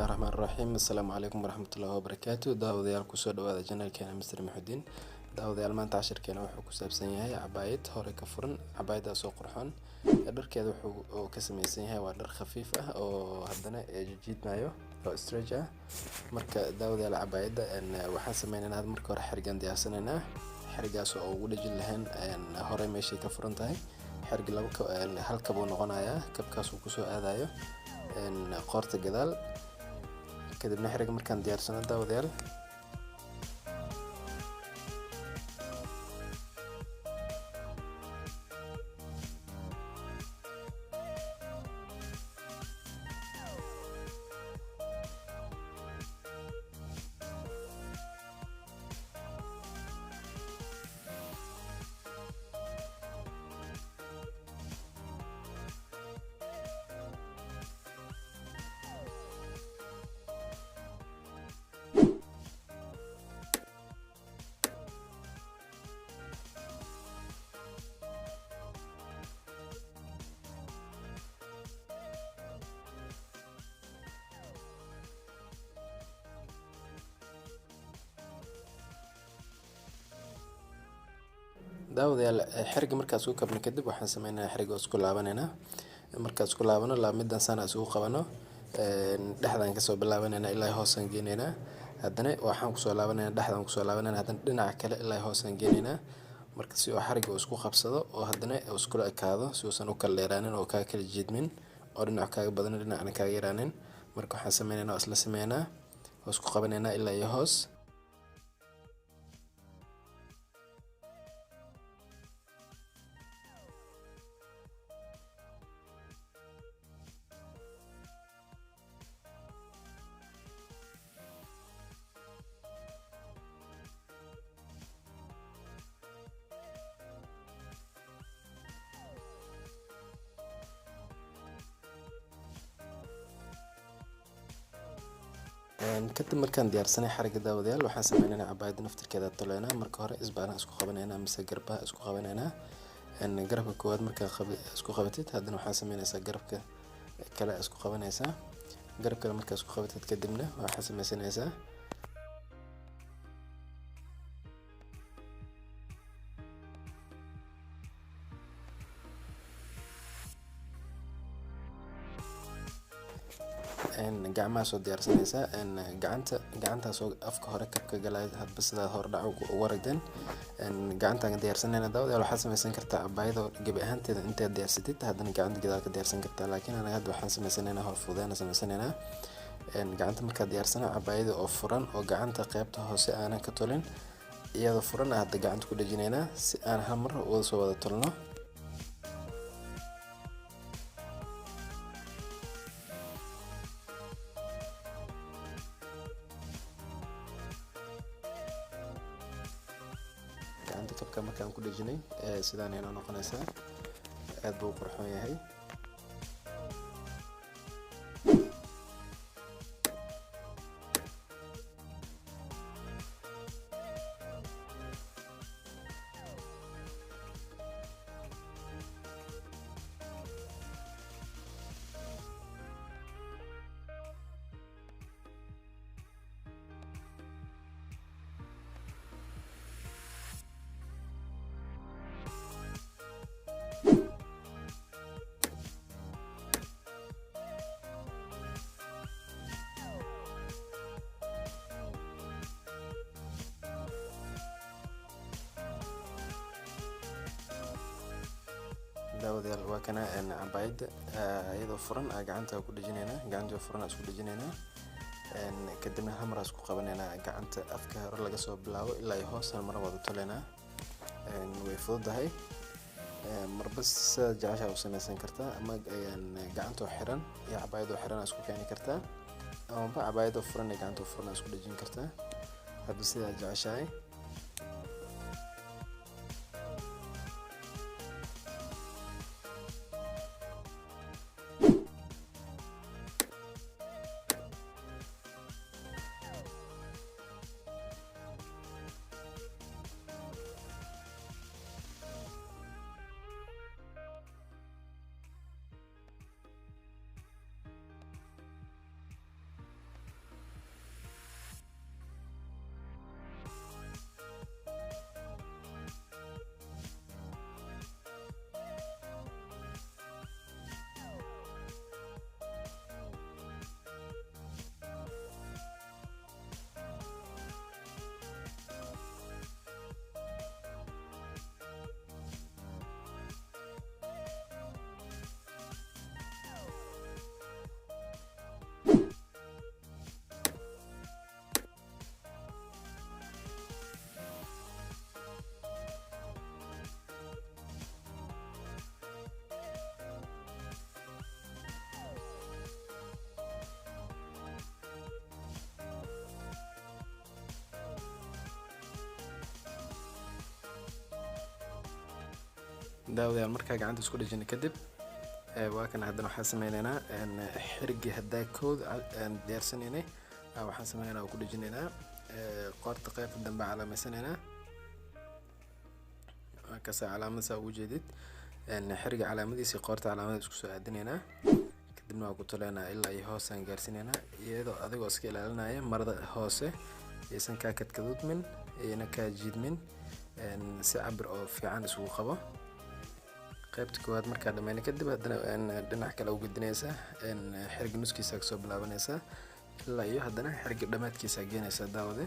Bismillahi raxmaani raxiim. Assalaamu calaykum waraxmatullaahi wabarakaatu. Daawadayaal, kusoo dhawaada channelkeena Mr Muxudiin. Daawadayaal, maanta cashirkeena wuxuu ku saabsan yahay cabaayad hore ka furan, cabaayadaas oo qurxoon. Dharkeeda wuxuu ka sameysan yahay waa dhar khafiif ah oo haddana jiidmayo oo stretch ah. Marka daawadayaal, cabaayadda waxaan sameynaynaa marka hore xarigan diyaarsanaynaa, xarigaas oo ugu dhejin lahayn hore meeshay ka furan tahay. Xarig laba hal kab uu noqonayaa, kabkaas uu kusoo aadayo qoorta gadaal. Kadibna xariga markaan diyaarsano, daawadayaal, daawadayaal, xiriga markaan isku kabno kadib, waxaan sameynaynaa xiriga oo isku laabanaynaa. Markaan isku laabano, laabmidan sana isugu qabano, dhexdaan kasoo bilaabanayna ilaa hoosaan geynaynaa. Haddana waxaan kusoo laabanayna dhexdaan kusoo laabanayna, haddana dhinaca kale ilaa hoosaan geynaynaa. Marka si oo xariga uu isku qabsado oo haddana uu iskula ekaado, si uusan u kala dheeraanin oo kaa kala jiidmin oo dhinac kaaga badanin, dhinacna kaaga yaraanin. Marka waxaan sameynaynaa waa isla sameynaa oo isku qabanaynaa ilaa iyo hoos. Kadib markaan diyaarsanay xariga, daawadayaal, waxaan sameynaynaa cabaayadda naftirkeeda toleynaa. Marka hore isbaanaha isku qabanaynaa mise garbaha isku qabanaynaa. Garabka koowaad markaa isku qabatid, haddana waxaa sameynaysaa garabka kale isku qabanaysaa. Garab kale markaa isku qabatid kadibna waxaa sameysanaysaa gacmaha soo diyaarsanaysaa. Gacanta gacantaasoo afka hore kabka galaya, hadba sidaa hore dhac ugu aragteen gacantaan diyaarsanayna. Daawadayaal, waxaad sameysan kartaa cabaayada gebi ahaanteeda intaad diyaarsatid, haddana gacanta gadaal ka diyaarsan kartaa, laakiin anaga hadda waxaan sameysanaynaa howl fududeena sameysanaynaa. Gacanta markaad diyaarsana, cabaayada oo furan oo gacanta qeybta hoose aanan ka tolin, iyadoo furan hadda gacanta ku dhejinaynaa si aan hal mar wada soo wada tolno. Gacanta kabka markaan ku dhejinay, sidaan inoo noqonaysaa, aad buu u qurxoon yahay. Daawadayaal, waa kana cabaayadda iyadoo furan aa gacanta ku dhejinaynaa. Gacanta furan aa isku dhejinaynaa, kadibna hal mar aa isku qabanaynaa. Gacanta afka hore laga soo bilaabo ilaa iyo hoos hal mar wada toleynaa. Way fududahay, marba sidaad jeceshahay u sameysan kartaa, ama gacantoo xiran iyo cabaayadoo xiran aa isku keeni kartaa, amaba cabaayadoo furan iyo gacantoo furan aa isku dhejin kartaa, hadba sidaad jeceshahay. Daawadayaal, markaa gacanta isku dhejina kadib, waa kan haddana waxaan sameyneynaa xirigii haddaa kood aan diyaarsanaynay. Waxaan sameyneynaa oo ku dhejinaynaa qoorta qaybta dambe, calaameysanaynaa. Waa kaasa calaamad saa ugu jeedid, xiriga calaamadiisa, qoorta calaamada isku soo aadinaynaa. Kadibna waa ku toleynaa ilaa iyo hoosaan gaarsiinaynaa, iyadoo adigoo iska ilaalinaya marada hoose aysan kaa kadkaduudmin, ayna kaa jiidmin, si cabir oo fiican isugu qabo. Qaybta koowaad markaa dhameyna kadib, haddana dhinac kale u gudinaysaa. Xiriga nuskiisa kasoo bilaabanaysaa ilaa iyo haddana xiriga dhamaadkiisa geenaysaa, daawade.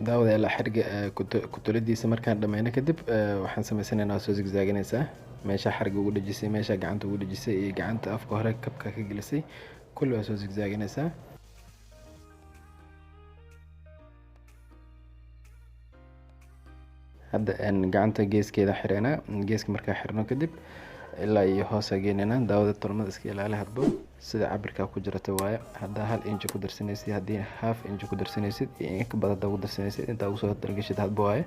Daawadayaal, xariga kutuladiisa markaan dhameyno kadib, waxaan sameysanaynaa soo zigzaaganaysaa meesha xariga ugu dhejisay, meesha gacanta ugu dhejisay iyo gacanta afka hore kabka ka gelisay, kulli waa soo zigzaaganaysaa. Hadda gacanta geeskeeda xireynaa. Geeska markaa xirno kadib, ilaa iyo hoosa geenaynaa. Daawada, tolmada iska ilaali, hadbo sida cabirkaa ku jirata waaye. Haddaa 1 inji ku darsanaysid, haddii half inji ku darsanaysid iyo in ka badan haddaa ku darsanaysid, intaa ugu soo talagashid hadba waaye.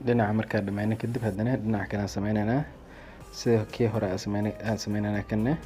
Dhinaca markaa dhameyno kadib, haddana dhinaca kale aan sameyneynaa, sida kii hore aan sameyneynaa kanne.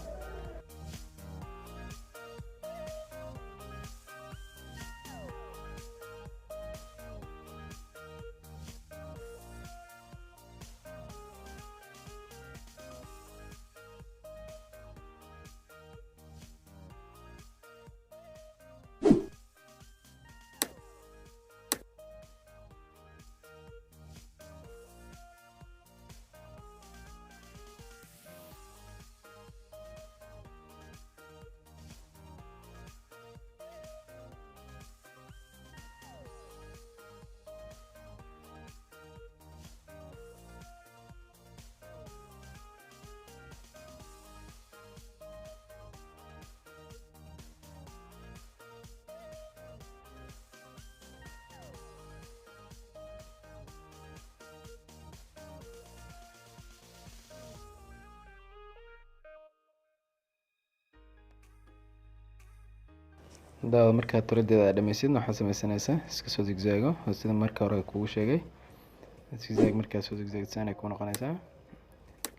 Daawada markaa tolideeda aad dhameysid waxaad sameysanaysaa iska soo zigzaago sida marka hore kugu sheegay. Zigzag markaa soo zigzaagsan ay ku noqonaysaa.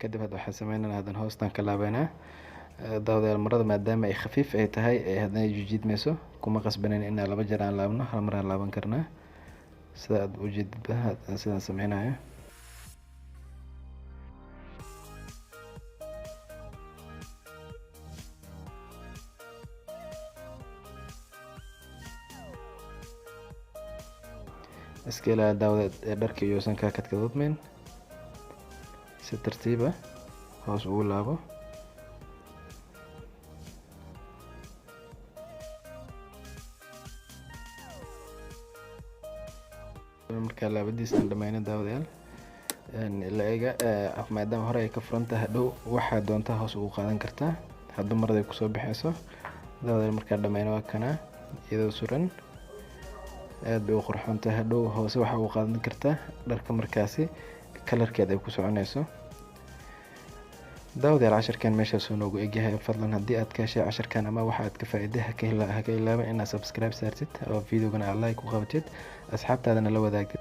Kadib hadda waxaan sameynayna haddana hoostan ka laabeynaa. Daawadayaal, marada maadaama ay khafiif ay tahay ee haddana ay jijiidmayso, kuma qasbanin inaan 2 jeer aan laabno, hal mar aan laaban karnaa. Sida aad u jeedidba sidaan sameynayo. Iska ilaali daawada ee dharka iyousan kaa kadkadoodmeyn. Si tartiib ah hoos ugu laabo. Markaa laabadiisa aan dhameyno daawadayaal, ila eega, maadaama hore ay ka furan tahay hadhow waxaa doontaa hoos ugu qaadan kartaa hadduu marada ay kusoo baxayso. Daawadayaal, markaa dhameyno waa kana iyadoo suran, aad bay u qurxoon tahay. Hadhow hoose waxaa ugu qaadan kartaa dharka markaasi kalarkeed ay ku soconayso. Daawadayaal, casharkan meeshaas uu noogu egyahay. Fadlan haddii aad ka heshay casharkan ama waxa aad ka faa'iiday, ha ka ilaabin inaad subscribe saartid oo videogana aad like ku qabatid, asxaabtaadana la wadaagtid.